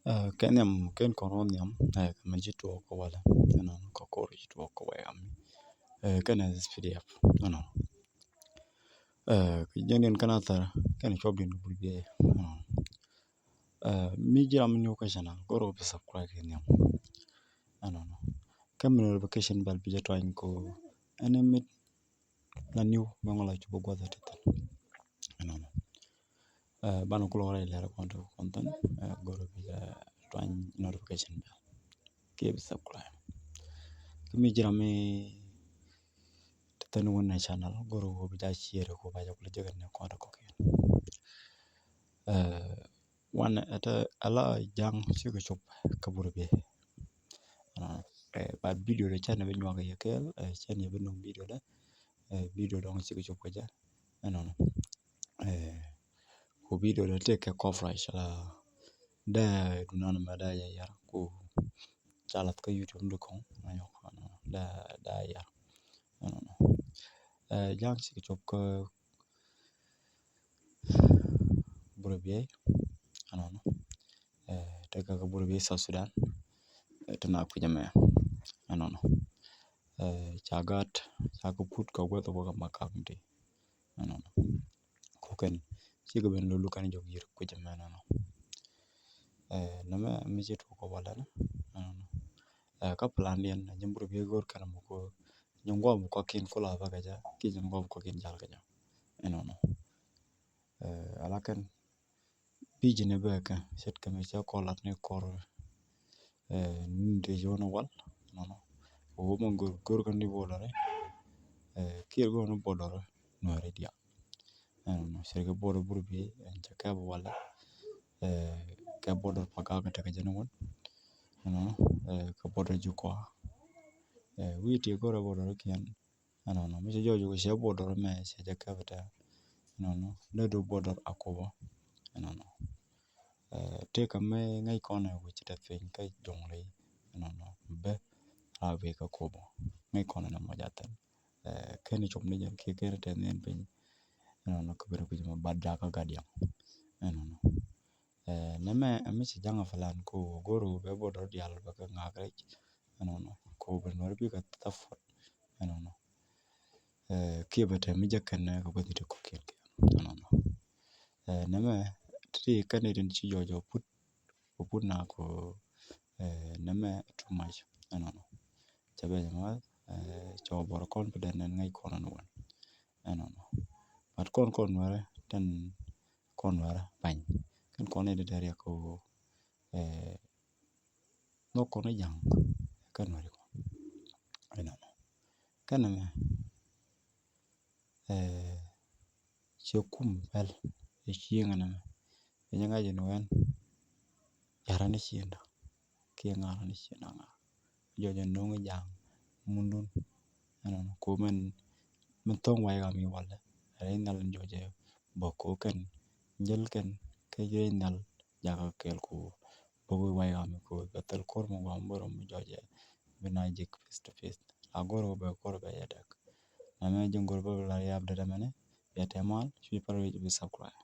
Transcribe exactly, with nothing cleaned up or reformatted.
Kɛ nhiam kɛn kɔn rɔ nhiam kɛ mɛ ci tuɔɔk kɛ walɛ, ɛnɔnɔ, kɛ kor ci tuɔɔk kɛ wɛy am kɛn ɛ this P D F, ɛnɔnɔ. Kɛ jɛn diɛn kɛn a thɛr kɛn cuɔp diɛn kɛ bul biɛ, ɛnɔnɔ. Mi ji̱ ram mi new kɛ channel, go̱r kɛ bi subscribe kɛ nhiam, ɛnɔnɔ. Kɛ mi notification bell bi jɛ twany ko ɛn mi la new mi ŋɔl a cup guath a ti thin, ɛnɔnɔ. Banɛ kulɛ wä rɛy lɛr kɔn ti kɔn thin, go̱r bi jɛ twany notification bell kiɛ bi subscribe. Kɛ mi ji̱ ram mi ti thin wun nɛ channel, go̱r bi jɛ share ko ba jɛ kulɛ jɛ kɛ nɛ kɔn ti kɔkiɛn. Wanɛ ɛtɛ ala ja̱ŋ cikɛ cop kɛ bur bi. But video dɛ canɛ bi nyuak yɛ kɛɛl, canɛ bi nuŋ video dɛ. Video dɔŋ cikɛ cop kɛ jɛ, ɛnɔnɔ. Ku video dɛ tëë kɛ coverage la dɛ dunan mɛ dɛ yɛ yar ku ca lath kä YouTube dukɔŋ, ɛnɔnɔ, dɛ dɛ yar, ɛnɔnɔ. Ja̱ŋ cikɛ cop kä Burɛ biey, ɛnɔnɔ. Tɛ kɛ kɛ Burɛ biey South Sudan, tɛ na kui̱c ɛmɛ, ɛnɔnɔ. Ca gat ca kɛ put kɛ guäth wä kɛ makak ti, ɛnɔnɔ. Kukɛn cikɛ ben lulu kɛn jɔk yir kui̱c ɛmɛ, ɛnɔnɔ. Nɛmɛ mi ci tuɔk kɛ walɛ, ɛnɔnɔ. Kä plan diɛn a jɛ Burɛ biey go̱r kɛn mɔ ko jɛ ŋuɔm kɔkiɛn kula bä kɛ jɛ kiɛ jɛ ŋuɔm kɔkiɛn jal kɛ jɛ, ɛnɔnɔ. Ala kɛn bi ji̱n bɛ kɛ ce̱tkɛ mi cɛ kɔlat ni kɔr ni dee jɔn wal, ɛnɔnɔ. Wä mɛ go̱r go̱r kɛn ni border kiɛ go̱r ni border Nuɛri diaal, ɛnɔnɔ. Ce̱tkɛ border Burɛ biey ɛn cɛ kɛ bä walɛ kɛ border Pagak tekɛ jɛ ni wun, ɛnɔnɔ. Kɛ border Jukua wi̱i̱ ti go̱r border kiɛn, ɛnɔnɔ. Mi cɛ jɔɔc kɛ cɛ border mɛ cɛ jɛ kɛ bä tɛ, ɛnɔnɔ. Dee du border Akobo, ɛnɔnɔ. Tëë kɛ mɛ ŋäc kɔn ɛ wi̱c tɛ piny kä Jɔŋley, ɛnɔnɔ. Bɛ a wi̱i̱ kɛ Akobo ŋäc kɔn ɛ nɛ mɔ jathin. Keni cop ni jɛn kiɛ keni tɛ nhin piny, ɛnɔnɔ. Kɛ ben kui̱c mɛ bat jakä gat yam, ɛnɔnɔ. Nɛmɛ mi ci ja̱ŋ a plan ko go̱r bɛ border diaal bɛ kɛ ŋak rɛc, ɛnɔnɔ. Ko bɛ Nuɛri bikɛ thafot, ɛnɔnɔ. Kiɛ bɛ tɛ mi jɛ kɛn kɛ bä dhit kɔkiɛn kɛ, ɛnɔnɔ. Nɛmɛ ti kɛn itin ci jɔjɔ put, put na ko nɛmɛ too much, ɛnɔnɔ. Cɛ bɛ jɛ ma cɛ wä bɔrɔ confident nɛn ŋäc kɔn ni wän, ɛnɔnɔ. But kɔn kɔn Nuɛri tɛn kɔn Nuɛri bany kɛn kɔn ni dee riɛk ko nhɔk kɔn ni ja̱ŋ kɛn Nuɛri kɔn, ɛnɔnɔ. Kɛn mɛ cɛ kum pɛl ɛ cieŋ ɛnɛ mɛ. Ɛ nyɛ ŋa̱c ɛn wɛn ja̱rä ni ciëŋdä kiɛ ŋa̱rä ni ciëŋdä ŋa̱ jɔc ɛn no̱o̱ŋ ja̱a̱ŋ mundun, ɛnɔnɔ. Ko mɛn min thɔŋ way ɣam i̱ walɛ rɛy nhial in jɔc ɛ bä ko kɛn jäl kɛn kɛ rɛy nhial jakä kɛɛl ko bä ko way ɣam i̱ ko bɛ thil kor mi guam bä rɔ mi jɔc ɛ bi na jik face to face. La gor ko bɛ kor bɛ yɛ dɛk. Nɛmɛ ji̱ ŋo̱r bä la yap dɛdɛ mɛnɛ. Bia tɛmal cuc pal wi̱c bi subscribe.